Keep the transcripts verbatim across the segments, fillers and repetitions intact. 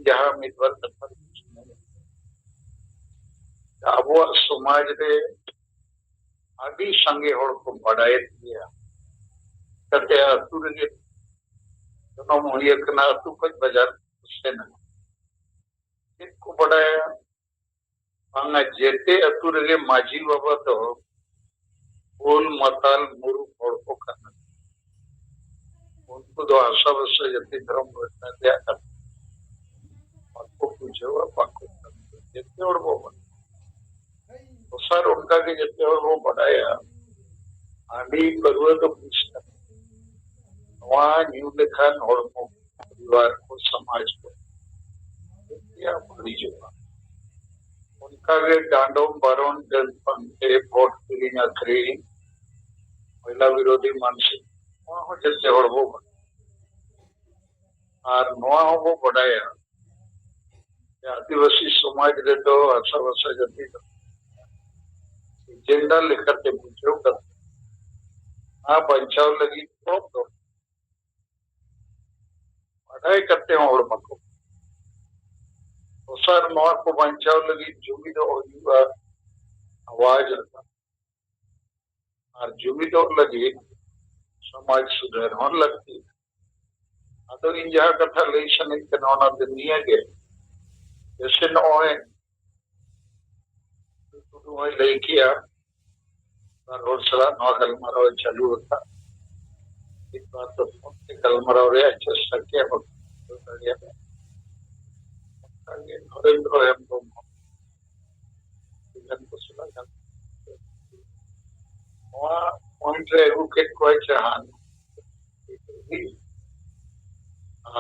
ᱡᱟᱦᱟᱸ ᱢᱤᱫ ᱵᱟᱨ ᱠᱟᱛᱷᱟ ᱟᱵᱚᱣᱟᱜ ᱥᱚᱢᱟᱡᱽ ᱨᱮ ᱟᱹᱰᱤ ᱥᱟᱸᱜᱮ ᱦᱚᱲ ᱠᱚ ᱵᱟᱰᱟᱭᱮᱫ ᱜᱮᱭᱟ᱾ ᱪᱤᱠᱟᱹᱛᱮ ᱟᱹᱛᱩ ᱨᱮᱜᱮ ᱡᱚᱱᱚᱢ ᱦᱩᱭ ᱟᱠᱟᱱᱟ, ᱟᱹᱛᱩ ᱠᱷᱚᱱ ᱵᱟᱡᱟᱨ ᱠᱚ ᱥᱮᱱ ᱟᱠᱟᱱᱟ᱾ ᱪᱮᱫ ᱠᱚ ᱵᱟᱰᱟᱭᱟ? ᱵᱟᱝᱟ, ᱡᱮᱛᱮ ᱟᱹᱛᱩ ᱨᱮᱜᱮ ᱢᱟᱹᱡᱷᱤ ᱵᱟᱵᱟ ᱫᱚ ᱵᱩᱞ ᱢᱟᱛᱟᱞ ᱢᱩᱨᱩᱠ ᱦᱚᱲ ᱠᱚ ᱠᱟᱱᱟ᱾ ᱩᱱᱠᱩ ᱫᱚ ᱦᱟᱥᱟ ᱵᱷᱟᱥᱟ ᱡᱟᱹᱛᱤ ᱫᱷᱚᱨᱚᱢ ᱨᱮᱱᱟᱜ ᱨᱮᱭᱟᱜ ᱠᱟᱛᱷᱟ ᱵᱟᱠᱚ ᱵᱩᱡᱷᱟᱹᱣᱟ, ᱵᱟᱠᱚ ᱠᱟᱹᱢᱤᱭᱟ᱾ ᱡᱮᱛᱮ ᱦᱚᱲ ᱵᱚ ᱵᱟᱰᱟᱭᱟ᱾ ᱫᱚᱥᱟᱨ, ᱚᱱᱠᱟᱜᱮ ᱡᱮᱛᱮ ᱦᱚᱲ ᱵᱚ ᱵᱟᱰᱟᱭᱟ, ᱦᱟᱺᱰᱤ ᱯᱟᱹᱨᱣᱟᱹ ᱫᱚ ᱵᱤᱥ ᱠᱟᱱᱟ᱾ ᱱᱚᱣᱟ ᱧᱩ ᱞᱮᱠᱷᱟᱱ ᱦᱚᱲᱢᱚ, ᱯᱚᱨᱤᱵᱟᱨ ᱠᱚ, ᱥᱚᱢᱟᱡᱽ ᱠᱚ ᱡᱮᱛᱮᱭᱟᱜ ᱵᱟᱹᱲᱤᱡᱚᱜᱼᱟ᱾ ᱚᱱᱠᱟᱜᱮ ᱰᱟᱸᱰᱚᱢ ᱵᱟᱨᱚᱱ, ᱰᱟᱹᱱ ᱯᱟᱱᱛᱮ, ᱵᱷᱳᱴ ᱠᱤᱨᱤᱧ ᱟᱹᱠᱷᱨᱤᱧ, ᱢᱚᱦᱤᱞᱟ ᱵᱤᱨᱳᱫᱷᱤ ᱢᱟᱱᱥᱤᱠ, ᱱᱚᱣᱟ ᱦᱚᱸ ᱡᱮᱛᱮ ᱦᱚᱲ ᱵᱚ ᱵᱟᱰᱟᱭᱟ᱾ ᱟᱨ ᱱᱚᱣᱟ ᱦᱚᱸᱵᱚ ᱵᱟᱰᱟᱭᱟ ᱡᱮ ᱟᱹᱫᱤᱵᱟᱹᱥᱤ ᱥᱚᱢᱟᱡᱽ ᱨᱮᱫᱚ ᱦᱟᱥᱟ ᱵᱷᱟᱥᱟ ᱡᱟᱹᱛᱤ ᱫᱚ ᱮᱡᱮᱱᱰᱟ ᱞᱮᱠᱟᱛᱮ ᱵᱩᱡᱷᱟᱹᱣ ᱠᱟᱛᱮ ᱚᱱᱟ ᱵᱟᱧᱪᱟᱣ ᱞᱟᱹᱜᱤᱫ ᱫᱚ ᱵᱟᱰᱟᱭ ᱠᱟᱛᱮ ᱦᱚᱸ ᱦᱚᱲ ᱵᱟᱠᱚ᱾ ᱫᱚᱥᱟᱨ, ᱱᱚᱣᱟ ᱠᱚ ᱵᱟᱧᱪᱟᱣ ᱞᱟᱹᱜᱤᱫ ᱡᱩᱢᱤᱫᱚᱜ ᱦᱩᱭᱩᱜᱼᱟ, ᱟᱣᱟᱡ ᱨᱟᱠᱟᱵ᱾ ᱟᱨ ᱡᱩᱢᱤᱫᱚᱜ ᱞᱟᱹᱜᱤᱫ ᱥᱚᱢᱟᱡᱽ ᱥᱩᱫᱷᱟᱹᱨ ᱦᱚᱸ ᱞᱟᱹᱠᱛᱤ᱾ ᱟᱫᱚ ᱤᱧ ᱡᱟᱦᱟᱸ ᱠᱟᱛᱷᱟ ᱞᱟᱹᱭ ᱥᱟᱱᱟᱧ ᱠᱟᱱᱟ, ᱚᱱᱟ ᱫᱚ ᱱᱤᱭᱟᱹ ᱜᱮ, ᱡᱮᱭᱥᱮ ᱱᱚᱜᱼᱚᱭ ᱴᱩᱰᱩ ᱦᱚᱸᱭ ᱞᱟᱹᱭ ᱠᱮᱜᱼᱟ, ᱵᱟᱨ ᱦᱚᱲ ᱥᱟᱞᱟᱜ ᱱᱚᱣᱟ ᱜᱟᱞᱢᱟᱨᱟᱣ ᱮ ᱪᱟᱹᱞᱩ ᱟᱠᱟᱫ᱾ ᱢᱤᱫ ᱵᱟᱨ ᱫᱚ ᱯᱷᱳᱱ ᱛᱮ ᱜᱟᱞᱢᱟᱨᱟᱣ ᱨᱮᱭᱟᱜ ᱪᱮᱥᱴᱟ ᱠᱮᱜᱼᱟ, ᱵᱟᱠᱚ ᱵᱩᱡᱷᱟᱹᱣ ᱫᱟᱲᱮᱭᱟᱫᱟ᱾ ᱚᱱᱠᱟᱜᱮ ᱱᱚᱨᱮᱱᱫᱨᱚ ᱦᱮᱢᱵᱨᱚᱢ ᱦᱚᱸ ᱟᱹᱰᱤ ᱜᱟᱱ ᱠᱚ ᱥᱟᱞᱟᱜ ᱜᱟᱞᱢᱟᱨᱟᱣ᱾ ᱱᱚᱣᱟ ᱯᱚᱭᱮᱱᱴ ᱨᱮ ᱟᱹᱜᱩ ᱠᱮᱫ ᱠᱚᱣᱟᱭ ᱡᱟᱦᱟᱸ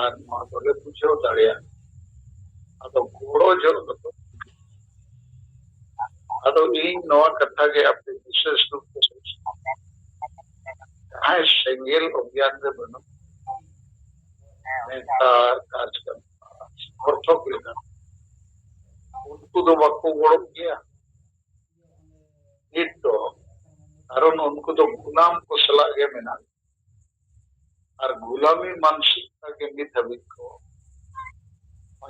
ᱟᱨ ᱱᱚᱣᱟ ᱫᱚᱞᱮ ᱵᱩᱡᱷᱟᱹᱣ ᱫᱟᱲᱮᱭᱟᱜᱼᱟ᱾ ᱟᱫᱚ ᱜᱚᱲᱚ ᱡᱚᱝ ᱫᱚ, ᱟᱫᱚ ᱤᱧ ᱱᱚᱣᱟ ᱠᱟᱛᱷᱟ ᱜᱮ ᱟᱯᱮ ᱵᱤᱥᱮᱥ ᱨᱩᱯ ᱛᱮ ᱡᱟᱦᱟᱸᱭ ᱥᱮᱸᱜᱮᱞ ᱚᱵᱷᱤᱭᱟᱱ ᱨᱮ ᱵᱟᱹᱱᱩᱜ, ᱱᱮᱛᱟ, ᱠᱟᱨᱡᱚᱠᱚᱨᱛᱟ, ᱥᱚᱢᱚᱨᱛᱷᱚᱠ ᱞᱮᱠᱟ, ᱩᱱᱠᱩ ᱫᱚ ᱵᱟᱠᱚ ᱜᱚᱲᱚᱜ ᱜᱮᱭᱟ᱾ ᱱᱤᱛ ᱫᱚ ᱠᱟᱨᱚᱱ ᱩᱱᱠᱩ ᱫᱚ ᱜᱩᱞᱟᱢ ᱠᱚ ᱥᱟᱞᱟᱜ ᱜᱮ ᱢᱮᱱᱟᱜ ᱠᱚᱣᱟ᱾ ᱟᱨ ᱜᱩᱞᱟᱢᱤ ᱢᱟᱱᱥᱤᱠᱛᱟ ᱜᱮ ᱱᱤᱛ ᱦᱟᱹᱵᱤᱡ ᱠᱚ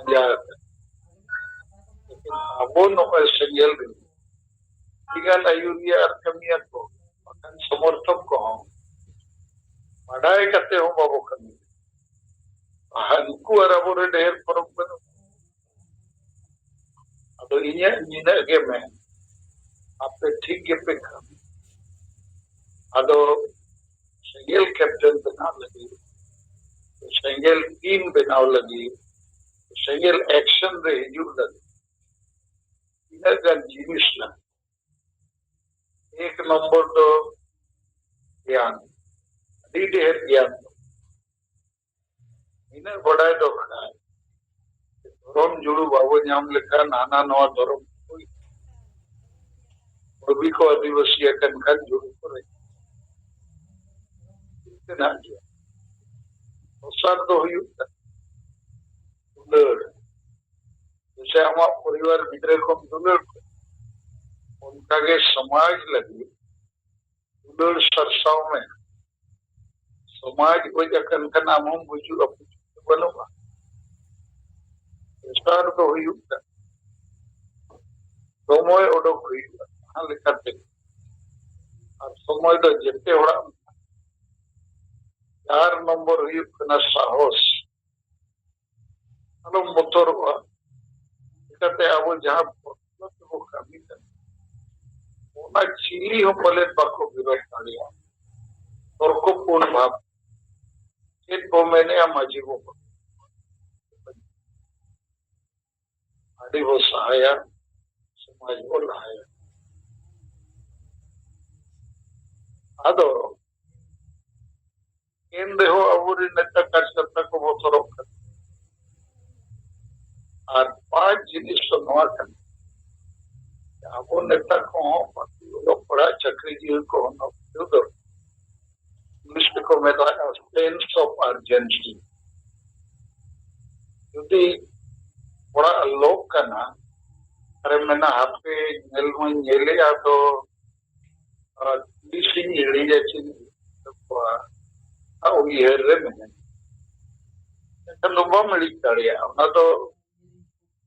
ᱡᱟᱦᱟᱸ ᱟᱵᱚ ᱱᱚᱜᱼᱚᱭ ᱥᱮᱸᱜᱮᱞ ᱨᱮ ᱟᱹᱰᱤᱜᱟᱱ ᱟᱹᱭᱩᱨᱤᱭᱟᱹ ᱟᱨ ᱠᱟᱹᱢᱤᱭᱟᱹ ᱠᱚ, ᱵᱟᱠᱷᱟᱱ ᱥᱚᱢᱚᱨᱛᱷᱚᱠ ᱠᱚᱦᱚᱸ ᱵᱟᱰᱟᱭ ᱠᱟᱛᱮ ᱦᱚᱸ ᱵᱟᱵᱚ ᱠᱟᱹᱢᱤ᱾ ᱟᱨ ᱩᱱᱠᱩ ᱟᱨ ᱟᱵᱚᱨᱮ ᱰᱷᱮᱨ ᱯᱷᱚᱨᱚᱠ ᱵᱟᱹᱱᱩᱜ᱾ ᱟᱫᱚ ᱤᱧᱟᱹᱜ ᱱᱤᱱᱟᱹᱜ ᱜᱮ ᱢᱮᱱ, ᱟᱯᱮ ᱴᱷᱤᱠ ᱜᱮᱯᱮ ᱠᱟᱹᱢᱤ᱾ ᱟᱫᱚ ᱥᱮᱸᱜᱮᱞ ᱠᱮᱯᱴᱮᱱ ᱵᱮᱱᱟᱣ ᱞᱟᱹᱜᱤᱫ, ᱥᱮᱸᱜᱮᱞ ᱴᱤᱢ ᱵᱮᱱᱟᱣ ᱞᱟᱹᱜᱤᱫ, ᱥᱮᱸᱜᱮᱞ ᱮᱠᱥᱚᱱ ᱨᱮ ᱦᱤᱡᱩᱜ ᱞᱟᱹᱜᱤᱫ ᱛᱤᱱᱟᱹᱜ ᱜᱟᱱ ᱡᱤᱱᱤᱥ ᱞᱟᱹᱠᱛᱤ᱾ ᱮᱠ ᱱᱚᱢᱵᱚᱨ ᱫᱚ ᱜᱮᱭᱟᱱ, ᱟᱹᱰᱤ ᱰᱷᱮᱨ ᱜᱮᱭᱟᱱ᱾ ᱤᱱᱟᱹᱜ ᱵᱟᱰᱟᱭ ᱫᱚᱨᱠᱟᱨ, ᱫᱷᱚᱨᱚᱢ ᱡᱩᱲᱩ ᱵᱟᱵᱚ ᱧᱟᱢ ᱞᱮᱠᱷᱟᱱ ᱦᱟᱱᱟ ᱱᱚᱣᱟ ᱫᱷᱚᱨᱚᱢ ᱦᱩᱭ᱾ ᱠᱚᱵᱤ ᱠᱚ ᱟᱹᱫᱤᱵᱟᱹᱥᱤ ᱟᱠᱟᱱ ᱠᱷᱟᱱ ᱡᱩᱲᱩ ᱠᱚᱨᱮ ᱢᱮᱱᱟᱜ ᱜᱮᱭᱟ᱾ ᱫᱚᱥᱟᱨ ᱫᱚ ᱦᱩᱭᱩᱜ ᱠᱟᱱᱟ ᱫᱩᱞᱟᱹᱲ᱾ ᱡᱮᱭᱥᱮ ᱟᱢᱟᱜ ᱯᱚᱨᱤᱵᱟᱨ ᱜᱤᱫᱽᱨᱟᱹ ᱠᱚᱢ ᱫᱩᱞᱟᱹᱲ ᱠᱚᱣᱟ, ᱚᱱᱠᱟᱜᱮ ᱥᱚᱢᱟᱡᱽ ᱞᱟᱹᱜᱤᱫ ᱫᱩᱞᱟᱹᱲ ᱥᱟᱨᱥᱟᱣ ᱢᱮ᱾ ᱥᱚᱢᱟᱡᱽ ᱜᱚᱡ ᱟᱠᱟᱱ ᱠᱷᱟᱱ ᱟᱢ ᱦᱚᱸᱢ ᱜᱩᱡᱩᱜᱼᱟ, ᱵᱟᱹᱱᱩᱜᱼᱟ᱾ ᱛᱮᱥᱟᱨ ᱫᱚ ᱦᱩᱭᱩᱜ ᱠᱟᱱᱟ ᱥᱚᱢᱚᱭ ᱚᱰᱚᱠ ᱦᱩᱭᱩᱜᱼᱟ ᱡᱟᱦᱟᱸ ᱞᱮᱠᱟᱛᱮ, ᱟᱨ ᱥᱚᱢᱚᱭ ᱫᱚ ᱡᱮᱛᱮ ᱦᱚᱲᱟᱜ ᱢᱮᱱᱟᱜᱼᱟ᱾ ᱪᱟᱨ ᱱᱚᱢᱵᱚᱨ ᱦᱩᱭᱩᱜ ᱠᱟᱱᱟ ᱥᱟᱦᱚᱥ᱾ ᱟᱞᱚᱢ ᱵᱚᱛᱚᱨᱚᱜᱼᱟ᱾ ᱪᱤᱠᱟᱹᱛᱮ ᱟᱵᱚ ᱡᱟᱦᱟᱸ ᱵᱚᱛᱚᱨ ᱛᱮᱵᱚ ᱠᱟᱹᱢᱤ ᱠᱟᱱᱟ, ᱚᱱᱟ ᱪᱤᱞᱤ ᱦᱚᱸ ᱯᱟᱞᱮᱫ ᱵᱟᱠᱚ ᱵᱤᱨᱳᱫ ᱫᱟᱲᱮᱭᱟᱜᱼᱟ᱾ ᱛᱚᱨᱠᱚᱯᱩᱨ ᱵᱷᱟᱵᱽ ᱪᱮᱫ ᱵᱚ ᱢᱮᱱᱮᱜᱼᱟ ᱢᱟᱹᱡᱷᱤ ᱵᱟᱵᱟ? ᱟᱹᱰᱤ ᱵᱚ ᱥᱟᱦᱟᱭᱟ, ᱥᱚᱢᱟᱡᱽ ᱵᱚ ᱞᱟᱦᱟᱭᱟ᱾ ᱟᱫᱚ ᱮᱱ ᱨᱮᱦᱚᱸ ᱟᱵᱚᱨᱮᱱ ᱱᱮᱛᱟ ᱠᱟᱨᱡᱚᱠᱚᱨᱛᱟ ᱠᱚ ᱵᱚᱛᱚᱨᱚᱜ ᱠᱟᱱᱟ᱾ ᱟᱨ ᱯᱟᱸᱪ ᱡᱤᱱᱤᱥ ᱫᱚ ᱱᱚᱣᱟ ᱠᱟᱱᱟ, ᱟᱵᱚ ᱱᱮᱛᱟ ᱠᱚᱦᱚᱸ ᱚᱞᱚᱜ ᱯᱟᱲᱦᱟᱜ ᱪᱟᱹᱠᱨᱤ ᱡᱤᱭᱚᱱ ᱠᱚᱦᱚᱸ ᱱᱚᱣᱟ ᱫᱚ ᱤᱝᱞᱤᱥ ᱛᱮᱠᱚ ᱢᱮᱛᱟᱜᱼᱟ sense of urgency᱾ ᱡᱩᱫᱤ ᱚᱲᱟᱜ ᱞᱚᱠ ᱠᱟᱱᱟ, ᱟᱨᱮᱢ ᱢᱮᱱᱟ, "ᱦᱟᱯᱮ ᱧᱮᱞ ᱢᱟᱧ ᱧᱮᱞᱮᱜᱼᱟ ᱛᱚ, ᱟᱨ ᱛᱤᱥᱤᱧ ᱦᱤᱲᱤᱧᱟ ᱪᱮᱫ ᱤᱧ ᱩᱭᱦᱟᱹᱨ ᱠᱚᱣᱟ", ᱟᱨ ᱩᱭᱦᱟᱹᱨ ᱨᱮ ᱢᱮᱱᱟᱹᱧ᱾ ᱮᱱᱠᱷᱟᱱ ᱫᱚ ᱵᱟᱢ ᱦᱤᱲᱤᱧ ᱫᱟᱲᱮᱭᱟᱜᱼᱟ᱾ ᱚᱱᱟ ᱫᱚ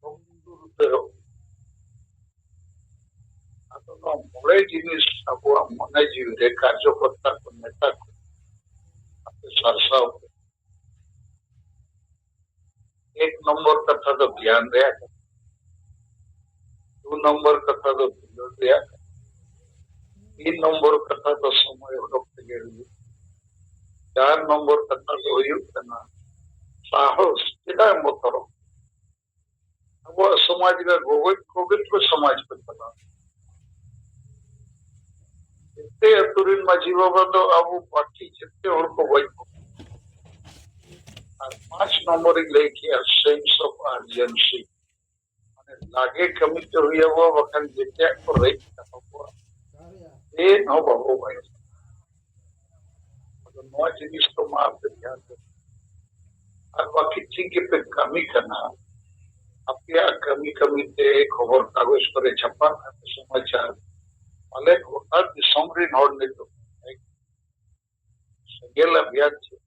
ᱵᱚᱸᱜᱟ ᱵᱩᱨᱩ ᱩᱛᱟᱹᱨᱚᱜ᱾ ᱟᱫᱚ ᱱᱚᱣᱟ ᱢᱚᱬᱮ ᱡᱤᱱᱤᱥ ᱟᱵᱚᱣᱟᱜ ᱢᱚᱱᱮ ᱡᱤᱣᱤ ᱨᱮ ᱠᱟᱨᱡᱚᱠᱚᱨᱛᱟ ᱠᱚ ᱢᱮᱛᱟ ᱠᱚ, ᱟᱯᱮ ᱥᱟᱨᱥᱟᱣ ᱯᱮ᱾ ᱮᱠ ᱱᱚᱢᱵᱚᱨ ᱠᱟᱛᱷᱟ ᱫᱚ ᱜᱮᱭᱟᱱ ᱨᱮᱭᱟᱜ ᱠᱟᱛᱷᱟ, ᱫᱩ ᱱᱚᱢᱵᱚᱨ ᱠᱟᱛᱷᱟ ᱫᱚ ᱫᱩᱞᱟᱹᱲ ᱨᱮᱭᱟᱜ ᱠᱟᱛᱷᱟ, ᱛᱤᱱ ᱱᱚᱢᱵᱚᱨ ᱠᱟᱛᱷᱟ ᱫᱚ ᱥᱚᱢᱚᱭ ᱚᱰᱚᱠ ᱛᱮᱜᱮ ᱦᱩᱭᱩᱜ, ᱪᱟᱨ ᱱᱚᱢᱵᱚᱨ ᱠᱟᱛᱷᱟ ᱫᱚ ᱦᱩᱭᱩᱜ ᱠᱟᱱᱟ ᱥᱟᱦᱚᱥ᱾ ᱪᱮᱫᱟᱜ ᱮᱢ ᱵᱚᱛᱚᱨᱚᱜ? ᱟᱵᱚᱣᱟᱜ ᱥᱚᱢᱟᱡᱽ ᱨᱮ ᱜᱚᱜᱚᱡ ᱠᱚᱜᱮ ᱠᱚ ᱥᱚᱢᱟᱡᱽ ᱠᱚ ᱪᱟᱞᱟᱣ᱾ ᱡᱮᱛᱮ ᱟᱹᱛᱩ ᱨᱮᱱ ᱢᱟᱹᱡᱷᱤ ᱵᱟᱵᱟ ᱫᱚ ᱟᱵᱚ ᱯᱟᱹᱴᱤ ᱡᱮᱛᱮ ᱦᱚᱲ ᱠᱚ ᱜᱚᱡ ᱠᱚ᱾ ᱟᱨ ᱯᱟᱸᱪ ᱱᱚᱢᱵᱚᱨ ᱤᱧ ᱞᱟᱹᱭ ᱠᱮᱜᱼᱟ, sense of urgency᱾ ᱢᱟᱱᱮ ᱞᱟᱜᱮ ᱠᱟᱹᱢᱤ ᱛᱮ ᱦᱩᱭ ᱟᱵᱚᱣᱟ, ᱵᱟᱠᱷᱟᱱ ᱡᱮᱛᱮᱭᱟᱜ ᱠᱚ ᱨᱮᱡ ᱪᱟᱵᱟ ᱠᱚᱣᱟ᱾ ᱪᱮᱫ ᱦᱚᱸ ᱵᱟᱵᱚ ᱵᱟᱭ᱾ ᱟᱫᱚ ᱱᱚᱣᱟ ᱡᱤᱱᱤᱥ ᱫᱚ ᱢᱟ ᱟᱯᱮ ᱫᱷᱮᱭᱟᱱ ᱨᱮ᱾ ᱟᱨ ᱵᱟᱹᱠᱤ ᱴᱷᱤᱠ ᱜᱮᱯᱮ ᱠᱟᱹᱢᱤ ᱠᱟᱱᱟ᱾ ᱟᱯᱮᱭᱟᱜ ᱠᱟᱹᱢᱤ ᱠᱟᱹᱢᱤ ᱛᱮ ᱠᱷᱚᱵᱚᱨ ᱠᱟᱜᱚᱡᱽ ᱠᱚᱨᱮ ᱪᱷᱟᱯᱟᱜ ᱠᱟᱱᱟ ᱥᱚᱢᱟᱪᱟᱨ᱾ ᱯᱟᱞᱮ ᱜᱚᱴᱟ ᱫᱤᱥᱚᱢ ᱨᱮᱱ ᱦᱚᱲ ᱱᱤᱛᱚᱜ ᱥᱮᱸᱜᱮᱞ ᱚᱵᱷᱤᱭᱟᱱ ᱪᱮᱫ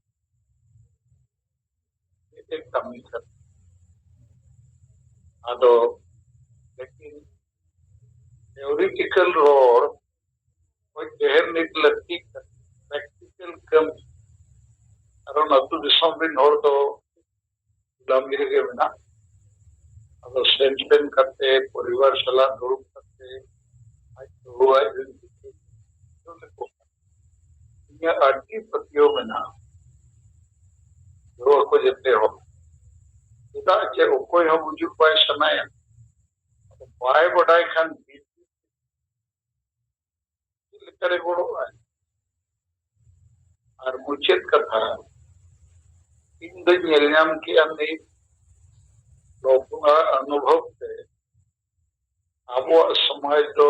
ᱢᱤᱫᱴᱮᱱ ᱠᱟᱹᱢᱤ ᱠᱟᱱᱟ᱾ ᱟᱫᱚ ᱞᱮᱠᱤᱱ ᱛᱷᱤᱭᱳᱨᱤᱴᱤᱠᱟᱞ ᱨᱚᱲ ᱠᱷᱚᱡ ᱰᱷᱮᱨ ᱱᱤᱛ ᱞᱟᱹᱠᱛᱤᱜ ᱠᱟᱱᱟ, ᱯᱨᱮᱠᱴᱤᱠᱟᱞ ᱠᱟᱹᱢᱤ᱾ ᱠᱟᱨᱚᱱ ᱟᱹᱛᱩ ᱫᱤᱥᱚᱢ ᱨᱮᱱ ᱦᱚᱲ ᱫᱚ ᱜᱩᱞᱟᱢᱤ ᱨᱮᱜᱮ ᱢᱮᱱᱟᱜ᱾ ᱟᱫᱚ ᱥᱮᱱ ᱥᱮᱱ ᱠᱟᱛᱮ, ᱯᱚᱨᱤᱵᱟᱨ ᱥᱟᱞᱟᱜ ᱫᱩᱲᱩᱵ ᱠᱟᱛᱮ, ᱟᱡ ᱵᱟᱹᱦᱩ ᱟᱡ ᱨᱮᱱ ᱜᱤᱫᱽᱨᱟᱹ ᱡᱚᱛᱚ ᱞᱮᱠᱚ ᱤᱧᱟᱹᱜ ᱟᱹᱰᱤ ᱯᱟᱹᱛᱭᱟᱹᱣ ᱢᱮᱱᱟᱜᱼᱟ᱾ ᱜᱚᱲᱚ ᱟᱠᱚ ᱡᱮᱛᱮ ᱦᱚᱲ᱾ ᱪᱮᱫᱟᱜ ᱡᱮ ᱚᱠᱚᱭ ᱦᱚᱸ ᱜᱩᱡᱩᱜ ᱵᱟᱭ ᱥᱟᱱᱟᱭᱟ᱾ ᱟᱫᱚ ᱵᱟᱭ ᱵᱟᱰᱟᱭ ᱠᱷᱟᱱ ᱪᱮᱫ ᱞᱮᱠᱟᱨᱮ ᱜᱚᱲᱚᱜᱼᱟᱭ? ᱟᱨ ᱢᱩᱪᱟᱹᱫ ᱠᱟᱛᱷᱟ, ᱤᱧ ᱫᱚᱧ ᱧᱮᱞ ᱧᱟᱢ ᱠᱮᱜᱼᱟ ᱱᱤᱛ ᱵᱟᱹᱵᱩᱣᱟᱜ ᱚᱱᱩᱵᱷᱚᱵ ᱛᱮ ᱟᱵᱚᱣᱟᱜ ᱥᱚᱢᱟᱡᱽ ᱫᱚ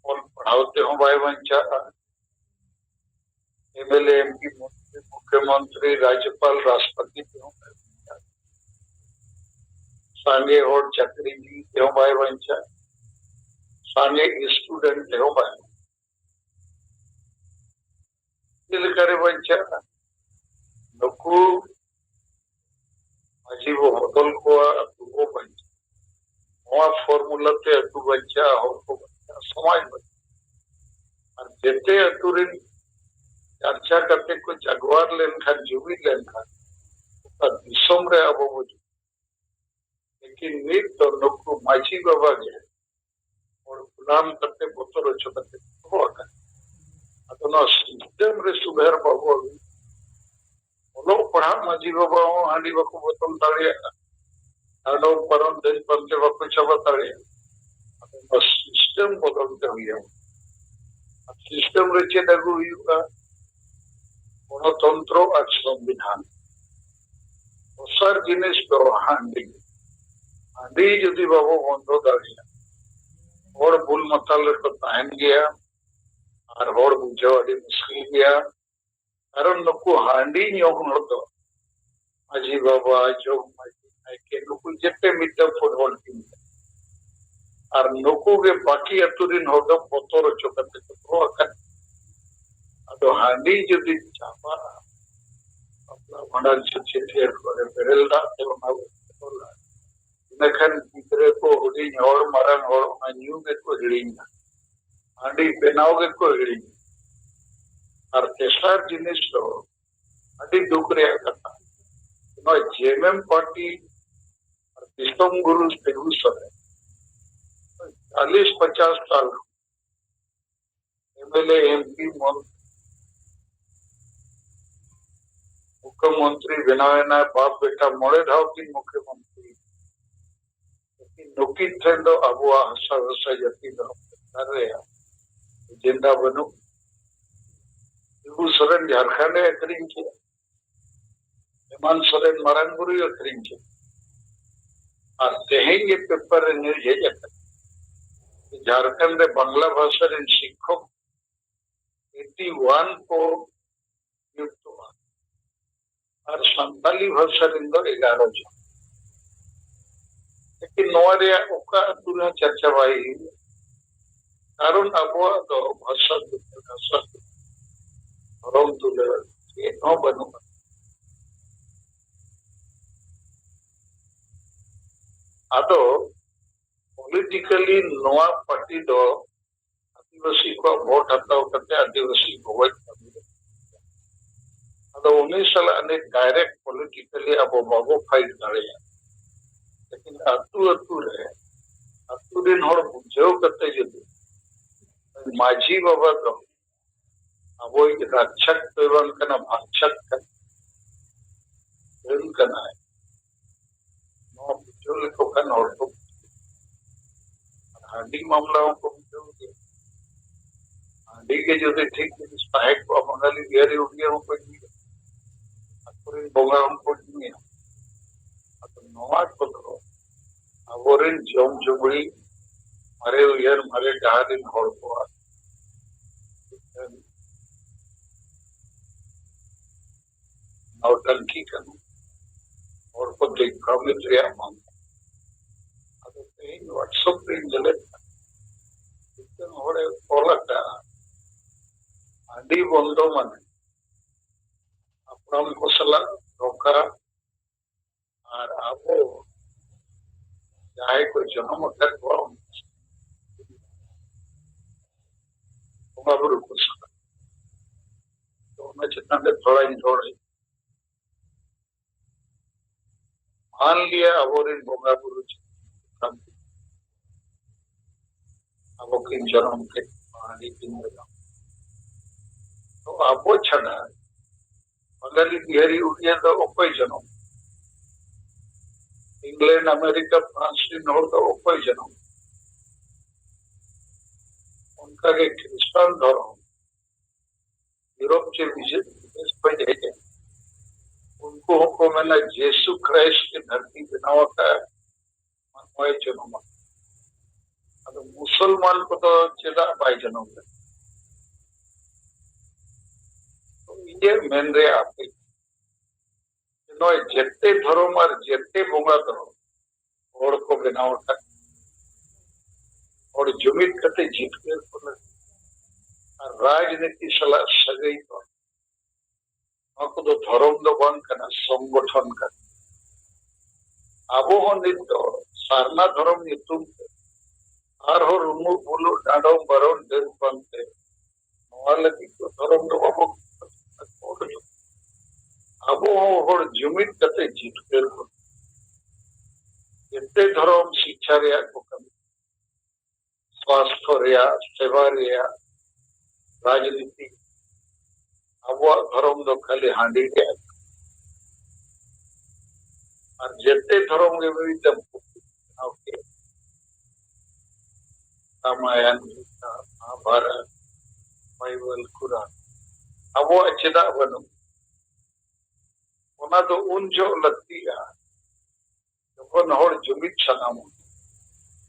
ᱚᱞ ᱯᱟᱲᱦᱟᱣ ᱛᱮᱦᱚᱸ ᱵᱟᱭ ᱵᱟᱧᱪᱟᱜᱼᱟ᱾ M L A, M P, ᱢᱚᱱᱛᱨᱤ, ᱢᱩᱠᱷᱭᱚᱢᱚᱱᱛᱨᱤ, ᱨᱟᱡᱽᱡᱚᱯᱟᱞ, ᱨᱟᱥᱴᱨᱚᱯᱚᱛᱤ ᱛᱮᱦᱚᱸ ᱵᱟᱭ ᱵᱟᱧᱪᱟᱜᱼᱟ᱾ ᱥᱟᱸᱜᱮ ᱦᱚᱲ ᱪᱟᱹᱠᱨᱤ ᱡᱤᱣᱤ ᱛᱮᱦᱚᱸ ᱵᱟᱭ ᱵᱟᱧᱪᱟᱜᱼᱟ᱾ ᱥᱟᱸᱜᱮ ᱥᱴᱩᱰᱮᱱᱴ ᱛᱮᱦᱚᱸ ᱵᱟᱭ ᱵᱟᱧᱪᱟᱜᱼᱟ᱾ ᱪᱮᱫ ᱞᱮᱠᱟᱨᱮ ᱵᱟᱧᱪᱟᱜᱼᱟ? ᱱᱩᱠᱩ ᱯᱷᱚᱨᱢᱩᱞᱟ ᱛᱮ ᱟᱹᱛᱩ ᱵᱟᱧᱪᱟᱜᱼᱟ, ᱦᱚᱲ ᱠᱚ ᱵᱟᱧᱪᱟᱜᱼᱟ, ᱥᱚᱢᱟᱡᱽ ᱵᱟᱧᱪᱟᱜᱼᱟ᱾ ᱟᱨ ᱡᱮᱛᱮ ᱟᱹᱛᱩ ᱨᱮᱱ ᱪᱟᱨᱪᱟ ᱠᱟᱛᱮ ᱠᱚ ᱡᱟᱜᱽᱣᱟᱨ ᱞᱮᱱᱠᱷᱟᱱ, ᱡᱩᱢᱤᱫ ᱞᱮᱱᱠᱷᱟᱱ, ᱚᱠᱟ ᱫᱤᱥᱚᱢ ᱨᱮ ᱟᱵᱚ ᱵᱚ ᱡᱩᱢᱤᱫ᱾ ᱞᱮᱠᱤᱱ ᱱᱤᱛ ᱫᱚ ᱱᱩᱠᱩ ᱢᱟᱹᱡᱷᱤ ᱵᱟᱵᱟ ᱜᱮ ᱦᱚᱲ ᱜᱩᱞᱟᱢ ᱠᱟᱛᱮ, ᱵᱚᱛᱚᱨ ᱦᱚᱪᱚ ᱠᱟᱛᱮ ᱠᱚ ᱫᱚᱦᱚ ᱟᱠᱟᱫ᱾ ᱟᱫᱚ ᱱᱚᱣᱟ ᱥᱤᱥᱴᱮᱢ ᱨᱮ ᱥᱩᱫᱷᱟᱹᱨ ᱵᱟᱵᱚ ᱟᱹᱜᱩᱭᱟ᱾ ᱚᱞᱚᱜ ᱯᱟᱲᱦᱟᱜ ᱢᱟᱹᱡᱷᱤ ᱵᱟᱵᱟ ᱦᱚᱸ ᱦᱟᱺᱰᱤ ᱵᱟᱠᱚ ᱵᱚᱫᱚᱞ ᱫᱟᱲᱮᱭᱟᱜᱼᱟ, ᱰᱟᱸᱰᱚᱢ ᱯᱟᱨᱚᱢ ᱫᱮᱡ ᱯᱟᱱᱛᱮ ᱵᱟᱠᱚ ᱪᱟᱵᱟ ᱫᱟᱲᱮᱭᱟᱜᱼᱟ᱾ ᱟᱫᱚ ᱱᱚᱣᱟ ᱥᱤᱥᱴᱮᱢ ᱵᱚᱫᱚᱞ ᱛᱮ ᱦᱩᱭᱩᱜᱼᱟ᱾ ᱟᱨ ᱥᱤᱥᱴᱮᱢ ᱨᱮ ᱪᱮᱫ ᱟᱹᱜᱩ ᱦᱩᱭᱩᱜᱼᱟ? ᱜᱚᱱᱚᱛᱚᱱᱛᱨᱚ ᱟᱨ ᱥᱚᱝᱵᱤᱫᱷᱟᱱ᱾ ᱫᱚᱥᱟᱨ ᱡᱤᱱᱤᱥ ᱫᱚ ᱦᱟᱺᱰᱤ᱾ ᱦᱟᱺᱰᱤ ᱡᱩᱫᱤ ᱵᱟᱵᱚ ᱵᱚᱱᱫᱚ ᱫᱟᱲᱮᱭᱟᱜᱼᱟ, ᱦᱚᱲ ᱵᱩᱞ ᱢᱟᱛᱟᱞ ᱨᱮᱠᱚ ᱛᱟᱦᱮᱱ ᱜᱮᱭᱟ ᱟᱨ ᱦᱚᱲ ᱵᱩᱡᱷᱟᱹᱣ ᱟᱹᱰᱤ ᱢᱩᱥᱠᱤᱞ ᱜᱮᱭᱟ᱾ ᱠᱟᱨᱚᱱ ᱱᱩᱠᱩ ᱦᱟᱺᱰᱤ ᱧᱩ ᱦᱚᱲ ᱫᱚ ᱢᱟᱹᱡᱷᱤ ᱵᱟᱵᱟ, ᱡᱚᱜᱽ ᱢᱟᱹᱡᱷᱤ, ᱱᱟᱭᱠᱮ, ᱱᱩᱠᱩ ᱡᱮᱛᱮ ᱢᱤᱫᱴᱟᱝ ᱯᱷᱩᱴᱵᱚᱞ ᱴᱤᱢ ᱠᱟᱱᱟ᱾ ᱟᱨ ᱱᱩᱠᱩ ᱜᱮ ᱵᱟᱹᱠᱤ ᱟᱹᱛᱩ ᱨᱤᱱ ᱦᱚᱲ ᱫᱚ ᱵᱚᱛᱚᱨ ᱦᱚᱪᱚ ᱠᱟᱛᱮ ᱠᱚ ᱫᱚᱦᱚ ᱟᱠᱟᱫ᱾ ᱟᱫᱚ ᱦᱟᱺᱰᱤ ᱡᱩᱫᱤ ᱪᱟᱵᱟᱜᱼᱟ, ᱵᱟᱯᱞᱟ ᱵᱷᱟᱸᱰᱟᱱ ᱪᱷᱟᱹᱴᱭᱟᱹᱨ ᱠᱚᱨᱮ ᱵᱮᱨᱮᱞ ᱫᱟᱜ ᱛᱮ ᱚᱱᱟ ᱵᱚ ᱵᱚᱫᱚᱞᱟ, ᱤᱱᱟᱹᱠᱷᱟᱱ ᱜᱤᱫᱽᱨᱟᱹ ᱠᱚ, ᱦᱩᱰᱤᱧ ᱦᱚᱲ, ᱢᱟᱨᱟᱝ ᱦᱚᱲ ᱚᱱᱟ ᱧᱩ ᱜᱮᱠᱚ ᱦᱤᱲᱤᱧᱟ, ᱦᱟᱺᱰᱤ ᱵᱮᱱᱟᱣ ᱜᱮᱠᱚ ᱦᱤᱲᱤᱧᱟ᱾ ᱟᱨ ᱛᱮᱥᱟᱨ ᱡᱤᱱᱤᱥ ᱫᱚ ᱟᱹᱰᱤ ᱫᱩᱠ ᱨᱮᱭᱟᱜ ᱠᱟᱛᱷᱟ, ᱱᱚᱣᱟ ᱡᱮ ᱮᱢ ᱮᱢ ᱯᱟᱨᱴᱤ ᱟᱨ ᱫᱤᱥᱚᱢ ᱜᱩᱨᱩ ᱥᱤᱵᱩ ᱥᱚᱨᱮᱱ ᱪᱟᱞᱤᱥ ᱯᱚᱪᱟᱥ ᱥᱟᱞ M L A, M P, ᱢᱚᱱᱛᱨᱤ, ᱢᱩᱠᱷᱭᱚᱢᱚᱱᱛᱨᱤ ᱵᱮᱱᱟᱣ ᱮᱱᱟ, ᱵᱟᱯ ᱵᱮᱴᱟ ᱢᱚᱬᱮ ᱫᱷᱟᱣ ᱠᱤᱱ ᱢᱩᱠᱷᱭᱚᱢᱚᱱᱛᱨᱤ᱾ ᱞᱮᱠᱤᱱ ᱱᱩᱠᱤᱱ ᱴᱷᱮᱱ ᱫᱚ ᱟᱵᱚᱣᱟᱜ ᱦᱟᱥᱟ ᱵᱷᱟᱥᱟ ᱡᱟᱹᱛᱤ ᱫᱷᱚᱨᱚᱢ ᱥᱚᱨᱠᱟᱨ ᱨᱮᱭᱟᱜ ᱮᱡᱮᱱᱰᱟ ᱵᱟᱹᱱᱩᱜ᱾ ᱥᱤᱵᱩ ᱥᱚᱨᱮᱱ ᱡᱷᱟᱲᱠᱷᱚᱸᱰ ᱮ ᱟᱹᱠᱷᱨᱤᱧ ᱠᱮᱫᱟ, ᱦᱮᱢᱟᱱᱛ ᱥᱚᱨᱮᱱ ᱢᱟᱨᱟᱝ ᱵᱩᱨᱩᱭ ᱟᱹᱠᱷᱨᱤᱧ ᱠᱮᱫᱟ᱾ ᱟᱨ ᱛᱮᱦᱮᱧ ᱜᱮ ᱯᱮᱯᱟᱨ ᱨᱮ ᱱᱤᱭᱩᱡᱽ ᱦᱮᱡ ᱟᱠᱟᱱᱟ, ᱡᱷᱟᱲᱠᱷᱚᱸᱰ ᱨᱮ ᱵᱟᱝᱞᱟ ᱵᱷᱟᱥᱟ ᱨᱮᱱ ᱥᱤᱠᱠᱷᱚᱠ ᱮᱭᱤᱴᱤ ᱳᱣᱟᱱ ᱠᱚ ᱱᱤᱭᱩᱠᱛᱚᱜᱼᱟ ᱟᱨ ᱥᱟᱱᱛᱟᱞᱤ ᱵᱷᱟᱥᱟ ᱨᱮᱱ ᱫᱚ ᱮᱜᱟᱨᱚ ᱡᱚᱱ᱾ ᱞᱮᱠᱤᱱ ᱱᱚᱣᱟ ᱨᱮᱭᱟᱜ ᱚᱠᱟ ᱟᱹᱛᱩ ᱨᱮᱦᱚᱸ ᱪᱟᱨᱪᱟ ᱵᱟᱭ ᱦᱩᱭᱩᱜᱼᱟ, ᱠᱟᱨᱚᱱ ᱟᱵᱚᱣᱟᱜ ᱫᱚ ᱵᱷᱟᱥᱟ, ᱵᱷᱟᱥᱟ, ᱫᱷᱚᱨᱚᱢ ᱫᱩᱞᱟᱹᱲ ᱪᱮᱫ ᱦᱚᱸ ᱵᱟᱹᱱᱩᱜᱼᱟ᱾ ᱟᱫᱚ ᱯᱚᱞᱤᱴᱤᱠᱟᱞᱤ ᱱᱚᱣᱟ ᱯᱟᱨᱴᱤ ᱫᱚ ᱟᱹᱫᱤᱵᱟᱹᱥᱤ ᱠᱚᱣᱟᱜ ᱵᱷᱳᱴ ᱦᱟᱛᱟᱣ ᱠᱟᱛᱮ ᱟᱹᱫᱤᱵᱟᱹᱥᱤ ᱜᱚᱵᱚᱡ ᱠᱟᱹᱢᱤ ᱨᱮ᱾ ᱟᱫᱚ ᱩᱱᱤ ᱥᱟᱞᱟᱜ ᱱᱤᱛ ᱰᱟᱭᱨᱮᱠᱴ ᱯᱚᱞᱤᱴᱤᱠᱟᱞᱤ ᱟᱵᱚ ᱵᱟᱵᱚ ᱯᱷᱟᱭᱤᱴ ᱫᱟᱲᱮᱭᱟᱜᱼᱟ᱾ ᱞᱮᱠᱤᱱ ᱟᱹᱛᱩ ᱟᱹᱛᱩ ᱨᱮ, ᱟᱹᱛᱩ ᱨᱮᱱ ᱦᱚᱲ ᱵᱩᱡᱷᱟᱹᱣ ᱠᱟᱛᱮ ᱡᱩᱫᱤ ᱢᱟᱹᱡᱷᱤ ᱵᱟᱵᱟ ᱫᱚ ᱟᱵᱚᱭᱤᱡ ᱨᱟᱠᱪᱷᱟᱠ ᱫᱚᱭ ᱵᱟᱝ ᱠᱟᱱᱟ, ᱵᱷᱟᱠᱪᱷᱟᱠ ᱠᱟᱱᱟ, ᱰᱟᱹᱱ ᱠᱟᱱᱟᱭ᱾ ᱱᱚᱣᱟ ᱵᱩᱡᱷᱟᱹᱣ ᱞᱮᱠᱚ ᱠᱷᱟᱱ ᱦᱚᱲ ᱠᱚ, ᱦᱟᱺᱰᱤ ᱢᱟᱢᱞᱟ ᱦᱚᱸᱠᱚ ᱵᱩᱡᱷᱟᱹᱣ ᱜᱮᱭᱟ᱾ ᱦᱟᱺᱰᱤ ᱜᱮ ᱡᱩᱫᱤ ᱴᱷᱤᱠ ᱡᱤᱱᱤᱥ ᱛᱟᱦᱮᱸ ᱠᱚᱜᱼᱟ, ᱵᱟᱝᱜᱟᱞᱤ ᱵᱤᱦᱟᱨᱤ ᱩᱰᱤᱭᱟ ᱦᱚᱸᱠᱚ ᱧᱩᱭᱟ, ᱟᱠᱚᱨᱮᱱ ᱵᱚᱸᱜᱟ ᱦᱚᱸᱠᱚ ᱧᱩᱭᱟ᱾ ᱟᱫᱚ ᱱᱚᱣᱟ ᱠᱚᱫᱚ ᱟᱵᱚᱨᱮᱱ ᱡᱚᱢ ᱡᱩᱵᱲᱤ, ᱢᱟᱨᱮ ᱩᱭᱦᱟᱹᱨ, ᱢᱟᱨᱮ ᱰᱟᱦᱟᱨ ᱨᱮᱱ ᱦᱚᱲ ᱠᱚᱣᱟᱜ ᱢᱤᱫᱴᱟᱝ ᱱᱚᱣᱴᱟᱝᱠᱤ ᱠᱟᱱᱟ᱾ ᱦᱚᱲ ᱠᱚ ᱫᱤᱜᱽᱵᱷᱨᱚᱢᱤᱛ ᱨᱮᱭᱟᱜ ᱢᱟᱢᱞᱟ᱾ ᱟᱫᱚ ᱛᱮᱦᱮᱧ WhatsApp ᱨᱮᱧ ᱧᱮᱞᱮᱫ ᱠᱟᱱᱟ, ᱢᱤᱫᱴᱟᱝ ᱦᱚᱲᱮ ᱚᱞ ᱟᱠᱟᱫᱼᱟ, ᱦᱟᱺᱰᱤ ᱵᱚᱱᱫᱚ ᱢᱟᱱᱮ ᱦᱟᱯᱲᱟᱢ ᱠᱚ ᱥᱟᱞᱟᱜ ᱫᱷᱳᱠᱟ, ᱟᱨ ᱟᱵᱚ ᱡᱟᱦᱟᱸᱭ ᱠᱚ ᱡᱚᱱᱚᱢ ᱟᱠᱟᱫ ᱠᱚᱣᱟ, ᱩᱱᱠᱩ ᱵᱚᱸᱜᱟ ᱵᱩᱨᱩ ᱠᱚ ᱥᱟᱞᱟᱜ᱾ ᱛᱚ, ᱚᱱᱟ ᱪᱮᱛᱟᱱ ᱨᱮ ᱛᱷᱚᱲᱟᱧ ᱨᱚᱲ᱾ ᱢᱟᱱ ᱞᱤᱭᱟ, ᱟᱵᱚᱨᱮᱱ ᱵᱚᱸᱜᱟ ᱵᱩᱨᱩ ᱪᱮᱛᱟᱱ ᱟᱵᱚ ᱠᱤᱱ ᱡᱚᱱᱚᱢ ᱠᱮᱫ ᱵᱚᱱᱟ, ᱟᱹᱰᱤ ᱫᱤᱱ ᱨᱮᱫᱚ᱾ ᱛᱚ, ᱟᱵᱚ ᱪᱷᱟᱰᱟ ᱵᱟᱝᱜᱟᱞᱤ, ᱵᱤᱦᱟᱨᱤ, ᱩᱲᱤᱭᱟ ᱫᱚ ᱚᱠᱚᱭ ᱡᱚᱱᱚᱢ? ᱤᱝᱞᱮᱱᱰ, ᱟᱢᱮᱨᱤᱠᱟ, ᱯᱷᱨᱟᱱᱥ ᱨᱮᱱ ᱦᱚᱲ ᱫᱚ ᱚᱠᱚᱭ ᱡᱚᱱᱚᱢ? ᱚᱱᱠᱟᱜᱮ ᱠᱷᱨᱤᱥᱴᱟᱱ ᱫᱷᱚᱨᱚᱢ ᱤᱭᱩᱨᱳᱯ ᱪᱮ ᱵᱤᱫᱮᱥ ᱠᱷᱚᱱ ᱦᱮᱡ ᱮᱱ, ᱩᱱᱠᱩ ᱦᱚᱸᱠᱚ ᱢᱮᱱᱟ ᱡᱤᱥᱩ ᱠᱷᱨᱤᱥᱴ ᱜᱮ ᱫᱷᱟᱹᱨᱛᱤ ᱵᱮᱱᱟᱣ ᱟᱠᱟᱫ, ᱢᱟᱱᱣᱟᱭ ᱡᱚᱱᱚᱢ ᱟᱠᱟᱫ᱾ ᱟᱫᱚ ᱢᱩᱥᱚᱞᱢᱟᱱ ᱠᱚᱫᱚ ᱪᱮᱫᱟᱜ ᱵᱟᱭ ᱡᱚᱱᱚᱢ ᱞᱮᱫ? ᱛᱚ, ᱤᱧᱟᱹᱜ ᱢᱮᱱ ᱨᱮᱭᱟᱜ ᱟᱯᱮ, ᱱᱚᱜᱼᱚᱭ ᱡᱮᱛᱮ ᱫᱷᱚᱨᱚᱢ ᱟᱨ ᱡᱮᱛᱮ ᱵᱚᱸᱜᱟ ᱫᱚ ᱦᱚᱲ ᱠᱚ ᱵᱮᱱᱟᱣ ᱟᱠᱟᱫ, ᱦᱚᱲ ᱡᱩᱢᱤᱫ ᱠᱟᱛᱮ ᱡᱤᱛᱠᱟᱹᱨ ᱠᱚ ᱞᱟᱹᱜᱤᱫ᱾ ᱟᱨ ᱨᱟᱡᱽᱱᱤᱛᱤ ᱥᱟᱞᱟᱜ ᱥᱟᱹᱜᱟᱹᱭ ᱫᱚ, ᱱᱚᱣᱟ ᱠᱚᱫᱚ ᱫᱷᱚᱨᱚᱢ ᱫᱚ ᱵᱟᱝ ᱠᱟᱱᱟ, ᱥᱚᱝᱜᱚᱴᱷᱚᱱ ᱠᱟᱱᱟ᱾ ᱟᱵᱚ ᱦᱚᱸ ᱱᱤᱛ ᱫᱚ ᱥᱟᱨᱱᱟ ᱫᱷᱚᱨᱚᱢ ᱧᱩᱛᱩᱢ ᱛᱮ ᱟᱨᱦᱚᱸ ᱨᱩᱢᱩᱜ ᱵᱩᱞᱩᱜ ᱰᱟᱸᱰᱚᱢ ᱵᱟᱨᱚᱱ ᱰᱟᱹᱱ ᱯᱟᱱᱛᱮ, ᱱᱚᱣᱟ ᱞᱟᱹᱜᱤᱫ ᱫᱚ ᱫᱷᱚᱨᱚᱢ ᱫᱚ ᱵᱟᱵᱚ ᱟᱵᱚ ᱦᱚᱸ ᱦᱚᱲ ᱡᱩᱢᱤᱫ ᱠᱟᱛᱮ ᱡᱤᱛᱠᱟᱹᱨ ᱠᱚ᱾ ᱡᱮᱛᱮ ᱫᱷᱚᱨᱚᱢ ᱥᱤᱠᱠᱷᱟ ᱨᱮᱭᱟᱜ ᱠᱚ ᱠᱟᱹᱢᱤ, ᱥᱟᱥᱛᱷᱚ ᱨᱮᱭᱟᱜ, ᱥᱮᱵᱟ ᱨᱮᱭᱟᱜ, ᱨᱟᱡᱽᱱᱤᱛᱤ, ᱟᱵᱚᱣᱟᱜ ᱫᱷᱚᱨᱚᱢ ᱫᱚ ᱠᱷᱟᱹᱞᱤ ᱦᱟᱺᱰᱤ ᱨᱮᱭᱟᱜ᱾ ᱟᱨ ᱡᱮᱛᱮ ᱫᱷᱚᱨᱚᱢ ᱜᱮ ᱢᱤᱫᱴᱟᱝ ᱯᱩᱛᱷᱤ ᱵᱮᱱᱟᱣ ᱠᱮᱫ᱾ ᱨᱟᱢᱟᱭᱚᱱ, ᱜᱤᱛᱟ, ᱢᱚᱦᱟᱵᱷᱟᱨᱚᱛ, ᱵᱟᱭᱵᱮᱞ, ᱠᱩᱨᱟᱱ ᱟᱵᱚᱣᱟᱜ ᱪᱮᱫᱟᱜ ᱵᱟᱹᱱᱩᱜ? ᱚᱱᱟ ᱫᱚ ᱩᱱ ᱡᱚᱦᱚᱜ ᱞᱟᱹᱠᱛᱤᱜᱼᱟ, ᱡᱚᱠᱷᱚᱱ ᱦᱚᱲ ᱡᱩᱢᱤᱫ ᱥᱟᱱᱟᱢ,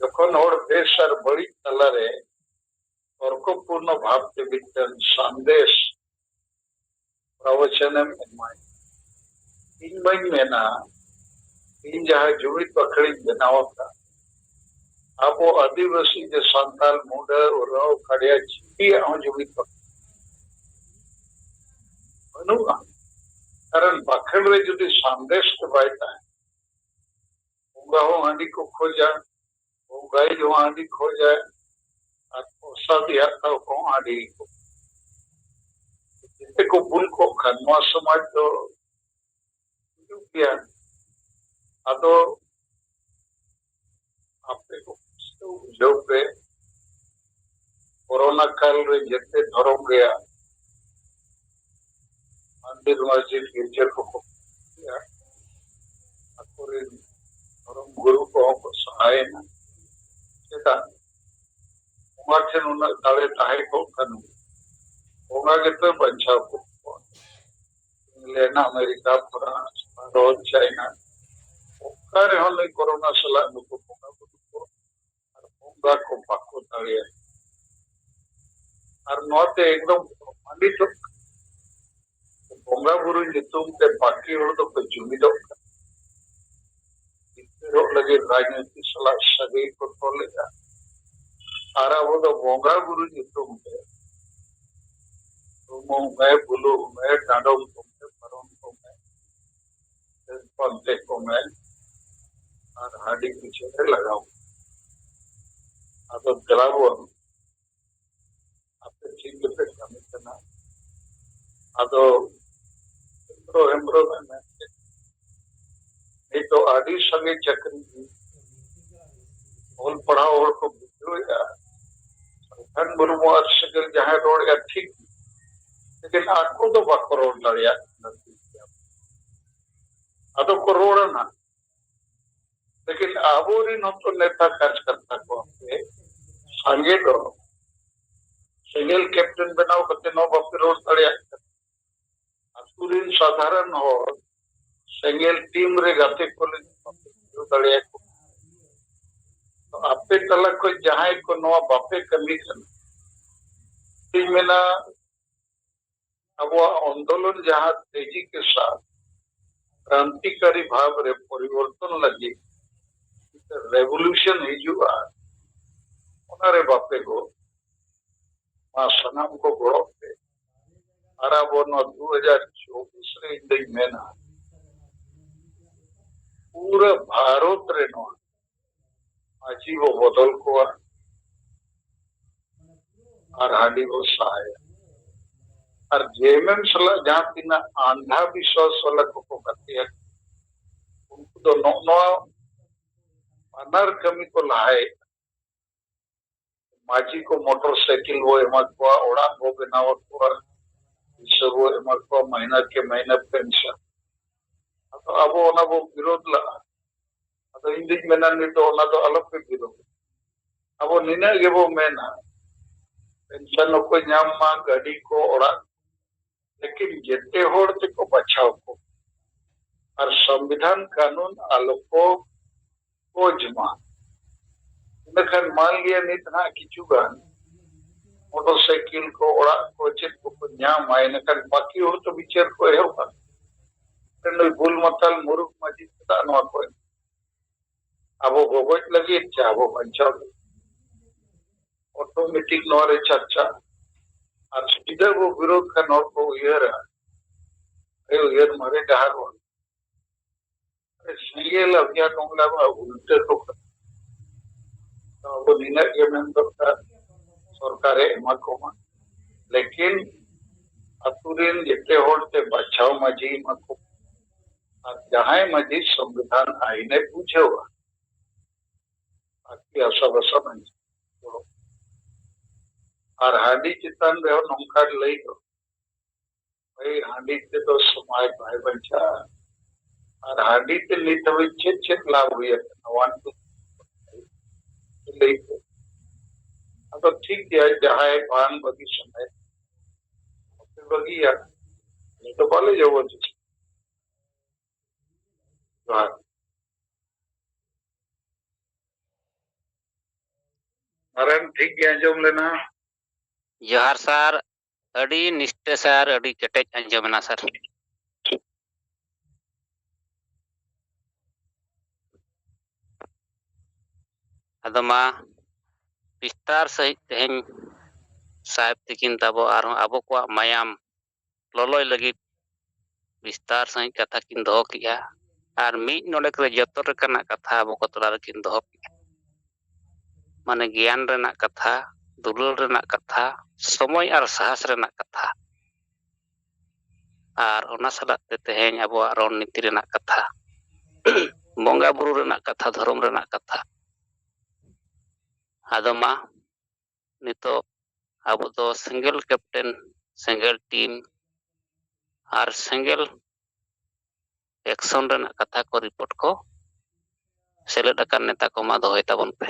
ᱡᱚᱠᱷᱚᱱ ᱦᱚᱲ ᱵᱮᱥ ᱟᱨ ᱵᱟᱹᱲᱤᱡ ᱛᱟᱞᱟᱨᱮ ᱛᱚᱨᱠᱚᱯᱩᱨᱱᱚ ᱵᱷᱟᱵᱽᱛᱮ ᱢᱤᱫᱴᱟᱝ ᱥᱟᱸᱫᱮᱥ ᱯᱨᱚᱵᱚᱪᱚᱱᱮᱢ ᱮᱢᱟᱭ᱾ ᱤᱧ ᱢᱟᱧ ᱢᱮᱱᱟ, ᱤᱧ ᱡᱟᱦᱟᱸ ᱡᱩᱢᱤᱫ ᱵᱟᱠᱷᱮᱲᱤᱧ ᱵᱮᱱᱟᱣ ᱟᱠᱟᱫ, ᱟᱵᱚ ᱟᱹᱫᱤᱵᱟᱹᱥᱤ ᱡᱮ ᱥᱟᱱᱛᱟᱲ, ᱢᱩᱰᱟᱹ, ᱳᱨᱟᱸᱣ, ᱠᱷᱟᱲᱭᱟ, ᱪᱤᱠᱤᱭᱟᱜ ᱦᱚᱸ ᱡᱩᱢᱤᱫ ᱵᱟᱠᱷᱮᱲ ᱵᱟᱹᱱᱩᱜᱼᱟ᱾ ᱠᱟᱨᱚᱱ ᱵᱟᱠᱷᱮᱲ ᱨᱮ ᱡᱩᱫᱤ ᱥᱟᱸᱫᱮᱥ ᱜᱮ ᱵᱟᱭ ᱛᱟᱦᱮᱸ, ᱵᱚᱸᱜᱟ ᱦᱚᱸ ᱦᱟᱺᱰᱤ ᱠᱚ ᱠᱷᱚᱡᱟ, ᱵᱚᱸᱜᱟᱭᱤᱡ ᱦᱚᱸ ᱦᱟᱺᱰᱤ ᱠᱷᱚᱡᱟ, ᱟᱨ ᱯᱨᱚᱥᱟᱫ ᱦᱟᱛᱟᱣ ᱠᱚᱦᱚᱸ ᱦᱟᱺᱰᱤ ᱜᱮᱠᱚ᱾ ᱡᱮᱛᱮ ᱠᱚ ᱵᱩᱞ ᱠᱚᱜ ᱠᱷᱟᱱ ᱱᱚᱣᱟ ᱥᱚᱢᱟᱡᱽ ᱫᱚ ᱦᱤᱡᱩᱜ ᱜᱮᱭᱟ᱾ ᱟᱫᱚ ᱟᱯᱮ ᱠᱚ ᱯᱩᱥᱴᱟᱹᱣ ᱵᱩᱡᱷᱟᱹᱣ ᱯᱮ, ᱠᱚᱨᱳᱱᱟ ᱠᱟᱞ ᱨᱮ ᱡᱮᱛᱮ ᱫᱷᱚᱨᱚᱢ ᱨᱮᱭᱟᱜ ᱢᱚᱱᱫᱤᱨ ᱢᱚᱥᱡᱤᱫ ᱜᱤᱨᱡᱟᱹ ᱠᱚᱠᱚ ᱠᱷᱩᱞᱟᱹᱣᱟ, ᱟᱠᱚᱨᱮᱱ ᱫᱷᱚᱨᱚᱢ ᱜᱩᱨᱩ ᱠᱚᱦᱚᱸ ᱠᱚ ᱥᱟᱦᱟᱭᱮᱱᱟ᱾ ᱪᱮᱫᱟᱜ? ᱵᱚᱸᱜᱟ ᱴᱷᱮᱱ ᱩᱱᱟᱹᱜ ᱫᱟᱲᱮ ᱛᱟᱦᱮᱸ ᱠᱚᱜ ᱠᱷᱟᱱ ᱵᱚᱸᱜᱟ ᱜᱮᱛᱚ ᱵᱟᱧᱪᱟᱣ ᱠᱚ ᱠᱚᱣᱟ᱾ England, America, France, Bharat, China, ᱚᱠᱟ ᱨᱮᱦᱚᱸ ᱱᱩᱭ ᱠᱚᱨᱳᱱᱟ ᱥᱟᱞᱟᱜ ᱱᱩᱠᱩ ᱵᱚᱸᱜᱟ ᱵᱩᱨᱩ ᱠᱚ ᱟᱨ ᱵᱚᱸᱜᱟ ᱠᱚ ᱵᱟᱠᱚ ᱫᱟᱲᱮᱭᱟᱜᱼᱟ᱾ ᱟᱨ ᱱᱚᱣᱟᱛᱮ ᱮᱠᱫᱚᱢ ᱯᱨᱚᱢᱟᱱᱤᱛᱚᱜ ᱠᱟᱱᱟ᱾ ᱵᱚᱸᱜᱟ ᱵᱩᱨᱩ ᱧᱩᱛᱩᱢ ᱛᱮ ᱵᱟᱹᱠᱤ ᱦᱚᱲ ᱫᱚᱠᱚ ᱡᱩᱢᱤᱫᱚᱜ ᱠᱟᱱᱟ᱾ ᱡᱤᱛᱠᱟᱹᱨᱚᱜ ᱞᱟᱹᱜᱤᱫ ᱨᱟᱡᱽᱱᱤᱛᱤ ᱥᱟᱞᱟᱜ ᱥᱟᱹᱜᱟᱹᱭ ᱠᱚ ᱛᱚᱞᱮᱫᱼᱟ᱾ ᱟᱨ ᱟᱵᱚ ᱫᱚ ᱵᱚᱸᱜᱟ ᱵᱩᱨᱩ ᱧᱩᱛᱩᱢ ᱛᱮ ᱨᱩᱢᱩᱜ ᱢᱮ, ᱵᱩᱞᱩᱜ ᱢᱮ, ᱰᱟᱸᱰᱚᱢ ᱠᱚᱢᱮ, ᱯᱟᱨᱚᱢ ᱠᱚᱢᱮ, ᱯᱟᱱᱛᱮ ᱠᱚᱢᱮ, ᱟᱨ ᱦᱟᱺᱰᱤ ᱯᱤᱪᱷᱟᱹ ᱨᱮ ᱞᱟᱜᱟᱣ ᱠᱚᱢᱮ᱾ ᱟᱫᱚ ᱫᱮᱞᱟ ᱵᱚᱱ, ᱟᱯᱮ ᱴᱷᱤᱠ ᱜᱮᱯᱮ ᱠᱟᱹᱢᱤ ᱠᱟᱱᱟ᱾ ᱟᱫᱚ ᱦᱮᱢᱵᱽᱨᱚᱢ, ᱦᱮᱢᱵᱽᱨᱚᱢ ᱮ ᱢᱮᱱ ᱠᱮᱫ, ᱱᱤᱛ ᱫᱚ ᱟᱹᱰᱤ ᱥᱟᱸᱜᱮ ᱪᱟᱹᱠᱨᱤ ᱚᱞ ᱯᱟᱲᱦᱟᱣ ᱦᱚᱲ ᱠᱚ ᱵᱩᱡᱷᱟᱹᱣᱮᱫᱼᱟ, ᱥᱟᱞᱠᱷᱟᱱ ᱢᱩᱨᱢᱩ ᱟᱨ ᱥᱮᱸᱜᱮᱞ ᱡᱟᱦᱟᱸᱭ ᱨᱚᱲᱮᱫᱼᱟ ᱴᱷᱤᱠ, ᱞᱮᱠᱤᱱ ᱟᱠᱚ ᱫᱚ ᱵᱟᱠᱚ ᱨᱚᱲ ᱫᱟᱲᱮᱭᱟᱜ ᱠᱟᱱᱟ᱾ ᱟᱫᱚ ᱠᱚ ᱨᱚᱲᱟ ᱱᱟᱜ, ᱞᱮᱠᱤᱱ ᱟᱵᱚᱨᱮᱱ ᱦᱚᱸᱛᱚ ᱱᱮᱛᱟ ᱠᱟᱨᱡᱚᱠᱟᱨᱛᱟ ᱠᱚ ᱟᱯᱮ ᱥᱟᱸᱜᱮ ᱫᱚ ᱥᱮᱸᱜᱮᱞ ᱠᱮᱯᱴᱮᱱ ᱵᱮᱱᱟᱣ ᱠᱟᱛᱮ ᱱᱚᱣᱟ ᱵᱟᱯᱮ ᱨᱚᱲ ᱫᱟᱲᱮᱭᱟᱜ ᱠᱟᱱᱟ᱾ ᱟᱹᱛᱩ ᱨᱮᱱ ᱥᱟᱫᱷᱟᱨᱚᱱ ᱦᱚᱲ ᱥᱮᱸᱜᱮᱞ ᱴᱤᱢ ᱨᱮ ᱜᱟᱛᱮ ᱠᱚ ᱞᱟᱹᱜᱤᱫ ᱵᱟᱯᱮ ᱵᱩᱡᱷᱟᱹᱣ ᱫᱟᱲᱮᱭᱟᱠᱚ ᱠᱟᱱᱟ᱾ ᱛᱚ ᱟᱯᱮ ᱛᱟᱞᱟ ᱠᱷᱚᱱ ᱡᱟᱦᱟᱸᱭ ᱠᱚ ᱱᱚᱣᱟ ᱵᱟᱯᱮ ᱠᱟᱹᱢᱤ ᱠᱟᱱᱟ, ᱤᱧ ᱢᱮᱱᱟ ᱟᱵᱚᱣᱟᱜ ᱟᱱᱫᱳᱞᱚᱱ ᱡᱟᱦᱟᱸ ᱛᱮᱡᱤ ᱠᱮ ᱥᱟᱛ ᱠᱨᱟᱱᱛᱤᱠᱟᱨᱤ ᱵᱷᱟᱵᱽ ᱨᱮ ᱯᱚᱨᱤᱵᱚᱨᱛᱚᱱ ᱞᱟᱹᱜᱤᱫ ᱨᱮᱵᱷᱚᱞᱩᱥᱚᱱ ᱦᱤᱡᱩᱜᱼᱟ, ᱚᱱᱟᱨᱮ ᱵᱟᱯᱮ ᱜᱚᱲᱚ᱾ ᱢᱟ ᱥᱟᱱᱟᱢ ᱠᱚ ᱜᱚᱲᱚᱜ ᱯᱮ᱾ ᱟᱨ ᱟᱵᱚ ᱱᱚᱣᱟ ᱫᱩ ᱦᱟᱡᱟᱨ ᱪᱚᱵᱵᱤᱥ ᱨᱮ ᱤᱧ ᱫᱚᱧ ᱢᱮᱱᱟ, ᱯᱩᱨᱟᱹ ᱵᱷᱟᱨᱚᱛ ᱨᱮ ᱱᱚᱣᱟ ᱢᱟᱹᱡᱷᱤ ᱵᱚ ᱵᱚᱫᱚᱞ ᱠᱚᱣᱟ ᱟᱨ ᱦᱟᱺᱰᱤ ᱵᱚ ᱥᱟᱦᱟᱭᱟ᱾ ᱟᱨ ᱡᱮ ᱮᱢ ᱮᱢ ᱥᱟᱞᱟᱜ ᱡᱟᱦᱟᱸ ᱛᱤᱱᱟᱹᱜ ᱟᱱᱫᱷᱟ ᱵᱤᱥᱣᱟᱥ ᱵᱟᱞᱟ ᱠᱚᱠᱚ ᱜᱟᱛᱮᱜᱼᱟ, ᱩᱱᱠᱩ ᱫᱚ ᱱᱚᱜᱼᱚ ᱱᱚᱣᱟ ᱵᱟᱱᱟᱨ ᱠᱟᱹᱢᱤ ᱠᱚ ᱞᱟᱦᱟᱭᱮᱫᱼᱟ᱾ ᱢᱟᱹᱡᱷᱤ ᱠᱚ ᱢᱚᱴᱚᱨ ᱥᱟᱭᱠᱮᱞ ᱵᱚ ᱮᱢᱟ ᱠᱚᱣᱟ, ᱚᱲᱟᱜ ᱵᱚ ᱵᱮᱱᱟᱣ ᱟᱠᱚᱣᱟ, ᱯᱩᱭᱥᱟᱹ ᱵᱚ ᱮᱢᱟ ᱠᱚᱣᱟ, ᱢᱟᱹᱦᱱᱟᱹ ᱠᱮ ᱢᱟᱹᱦᱱᱟᱹ ᱯᱮᱱᱥᱚᱱ᱾ ᱟᱫᱚ ᱟᱵᱚ ᱚᱱᱟ ᱵᱚ ᱵᱤᱨᱳᱫ ᱞᱟᱜᱼᱟ᱾ ᱟᱫᱚ ᱤᱧ ᱫᱩᱧ ᱢᱮᱱᱟ, ᱱᱤᱛ ᱫᱚ ᱚᱱᱟ ᱫᱚ ᱟᱞᱚᱯᱮ ᱵᱤᱨᱳᱫ᱾ ᱟᱵᱚ ᱱᱤᱱᱟᱹᱜ ᱜᱮᱵᱚ ᱢᱮᱱᱟ, ᱯᱮᱱᱥᱚᱱ ᱦᱚᱸᱠᱚ ᱧᱟᱢ ᱢᱟ, ᱜᱟᱹᱰᱤ ᱠᱚ, ᱚᱲᱟᱜ, ᱞᱮᱠᱤᱱ ᱡᱮᱛᱮ ᱦᱚᱲ ᱛᱮᱠᱚ ᱵᱟᱪᱷᱟᱣ ᱠᱚ ᱟᱨ ᱥᱚᱝᱵᱤᱫᱷᱟᱱ ᱠᱟᱹᱱᱩᱱ ᱟᱞᱚ ᱠᱚ ᱠᱚᱡᱽ ᱢᱟ᱾ ᱤᱱᱟᱹᱠᱷᱟᱱ ᱢᱟᱱ ᱞᱤᱭᱟ ᱱᱤᱛ ᱱᱟᱦᱟᱜ ᱠᱤᱪᱷᱩ ᱜᱟᱱ ᱢᱚᱴᱚᱨ ᱥᱟᱭᱠᱮᱞ ᱠᱚ, ᱚᱲᱟᱜ ᱠᱚ, ᱪᱮᱫ ᱠᱚᱠᱚ ᱧᱟᱢᱟ, ᱤᱱᱟᱹᱠᱷᱟᱱ ᱵᱟᱹᱠᱤ ᱦᱚᱲ ᱛᱚ ᱵᱤᱪᱟᱹᱨ ᱠᱚ ᱮᱦᱚᱵᱟ᱾ ᱱᱩᱭ ᱵᱩᱞ ᱢᱟᱛᱟᱞ ᱢᱩᱨᱩᱠ ᱢᱟᱹᱡᱷᱤ ᱪᱮᱫᱟᱜ ᱱᱚᱣᱟ ᱠᱚ ᱮᱢᱟ? ᱟᱵᱚ ᱜᱚᱜᱚᱡ ᱞᱟᱹᱜᱤᱫ ᱪᱮ ᱟᱵᱚ ᱵᱟᱧᱪᱟᱣ ᱞᱟᱹᱜᱤᱫ? ᱚᱴᱳᱢᱮᱴᱤᱠ ᱱᱚᱣᱟ ᱨᱮ ᱪᱟᱨᱪᱟ᱾ ᱟᱨ ᱥᱤᱫᱷᱟᱹ ᱵᱚ ᱵᱤᱨᱳᱫ ᱠᱷᱟᱱ ᱦᱚᱲ ᱠᱚ ᱩᱭᱦᱟᱹᱨᱟ, ᱮ ᱩᱭᱦᱟᱹᱨ ᱢᱟᱨᱮ ᱰᱟᱦᱟᱨ ᱵᱚᱱ ᱥᱮᱸᱜᱮᱞ ᱟᱵᱤᱭᱟ ᱠᱚᱢᱞᱟ ᱵᱟ ᱩᱞᱴᱟᱹ ᱠᱚ ᱠᱟᱱᱟ᱾ ᱟᱵᱚ ᱱᱤᱱᱟᱹᱜ ᱜᱮ ᱢᱮᱱ ᱫᱚᱨᱠᱟᱨ, ᱥᱚᱨᱠᱟᱨᱮ ᱮᱢᱟ ᱠᱚᱢᱟ, ᱞᱮᱠᱤᱱ ᱟᱛᱳ ᱨᱮᱱ ᱡᱮᱛᱮ ᱦᱚᱲ ᱛᱮ ᱵᱟᱪᱷᱟᱣ ᱢᱟᱹᱡᱷᱤ ᱮᱢᱟ ᱠᱚ, ᱟᱨ ᱡᱟᱦᱟᱸᱭ ᱢᱟᱹᱡᱷᱤ ᱥᱚᱝᱵᱤᱫᱷᱟᱱ ᱟᱹᱭᱤᱱᱮ ᱵᱩᱡᱷᱟᱹᱣᱟ, ᱟᱨᱠᱤ ᱟᱥᱟ ᱵᱷᱟᱥᱟ ᱢᱟᱹᱡᱷᱤ᱾ ᱟᱨ ᱦᱟᱺᱰᱤ ᱪᱮᱛᱟᱱ ᱨᱮᱦᱚᱸ ᱱᱚᱝᱠᱟ ᱞᱟᱹᱭ ᱫᱚ, ᱵᱷᱟᱹᱭ, ᱦᱟᱺᱰᱤ ᱛᱮᱫᱚ ᱥᱚᱢᱟᱡᱽ ᱵᱟᱭ ᱵᱟᱧᱪᱟᱜᱼᱟ᱾ ᱟᱨ ᱦᱟᱺᱰᱤ ᱛᱮ ᱱᱤᱛ ᱦᱟᱹᱵᱤᱡ ᱪᱮᱫ ᱪᱮᱫ ᱞᱟᱵᱷ ᱦᱩᱭ ᱟᱠᱟᱱᱟ, one, two, ᱞᱟᱹᱭ ᱯᱮ᱾ ᱟᱫᱚ ᱴᱷᱤᱠ ᱜᱮᱭᱟ, ᱡᱟᱦᱟᱸᱭ ᱵᱟᱝ ᱵᱟᱹᱜᱤ ᱥᱟᱱᱟᱭᱮᱫ, ᱵᱟᱯᱮ ᱵᱟᱹᱜᱤᱭᱟ, ᱟᱞᱮ ᱫᱚ ᱵᱟᱞᱮ ᱡᱚᱵᱚᱨᱫᱚᱥᱛᱤ᱾ ᱡᱚᱦᱟᱨ᱾ ᱢᱟᱨᱮᱱ ᱴᱷᱤᱠ ᱜᱮ ᱟᱸᱡᱚᱢ ᱞᱮᱱᱟ᱾ ᱡᱚᱦᱟᱨ ᱥᱟᱨ, ᱟᱹᱰᱤ ᱱᱤᱥᱴᱟᱹ ᱥᱟᱨ, ᱟᱹᱰᱤ ᱠᱮᱴᱮᱡ ᱟᱸᱡᱚᱢᱮᱱᱟ ᱥᱟᱨ᱾ ᱟᱫᱚ ᱢᱟ ᱵᱤᱥᱛᱟᱨ ᱥᱟᱺᱦᱤᱡ ᱛᱮᱦᱮᱧ ᱥᱟᱦᱮᱵᱽ ᱛᱤᱠᱤᱱ ᱛᱟᱵᱚ ᱟᱨᱦᱚᱸ ᱟᱵᱚ ᱠᱚᱣᱟᱜ ᱢᱟᱭᱟᱢ ᱞᱚᱞᱚᱭ ᱞᱟᱹᱜᱤᱫ ᱵᱤᱥᱛᱟᱨ ᱥᱟᱺᱦᱤᱡ ᱠᱟᱛᱷᱟ ᱠᱤᱱ ᱫᱚᱦᱚ ᱠᱮᱜᱼᱟ᱾ ᱟᱨ ᱢᱤᱫ ᱱᱚᱰᱮᱠ ᱨᱮ ᱡᱚᱛᱚ ᱞᱮᱠᱟᱱᱟᱜ ᱠᱟᱛᱷᱟ ᱟᱵᱚ ᱠᱚ ᱛᱟᱞᱟ ᱨᱮᱠᱤᱱ ᱫᱚᱦᱚ ᱠᱮᱜᱼᱟ᱾ ᱢᱟᱱᱮ ᱜᱮᱭᱟᱱ ᱨᱮᱱᱟᱜ ᱠᱟᱛᱷᱟ, ᱫᱩᱞᱟᱹᱲ ᱨᱮᱱᱟᱜ ᱠᱟᱛᱷᱟ, ᱥᱚᱢᱚᱭ ᱟᱨ ᱥᱟᱦᱟᱥ ᱨᱮᱱᱟᱜ ᱠᱟᱛᱷᱟ᱾ ᱟᱨ ᱚᱱᱟ ᱥᱟᱞᱟᱜ ᱛᱮ ᱛᱮᱦᱮᱧ ᱟᱵᱚᱣᱟᱜ ᱨᱚᱲ ᱱᱤᱛᱤ ᱨᱮᱱᱟᱜ ᱠᱟᱛᱷᱟ, ᱵᱚᱸᱜᱟ ᱵᱩᱨᱩ ᱨᱮᱱᱟᱜ ᱠᱟᱛᱷᱟ, ᱫᱷᱚᱨᱚᱢ ᱨᱮᱱᱟᱜ ᱠᱟᱛᱷᱟ᱾ ᱟᱫᱚ ᱢᱟ ᱱᱤᱛᱚᱜ ᱟᱵᱚ ᱫᱚ ᱥᱮᱸᱜᱮᱞ ᱠᱮᱯᱴᱮᱱ, ᱥᱮᱸᱜᱮᱞ ᱴᱤᱢ ᱟᱨ ᱥᱮᱸᱜᱮᱞ ᱮᱠᱥᱚᱱ ᱨᱮᱱᱟᱜ ᱠᱟᱛᱷᱟ ᱠᱚ, ᱨᱤᱯᱳᱨᱴ ᱠᱚ ᱥᱮᱞᱮᱫ ᱟᱠᱟᱱ ᱱᱮᱛᱟ ᱠᱚ ᱢᱟ ᱫᱚᱦᱚᱭ ᱛᱟᱵᱚᱱ ᱯᱮ᱾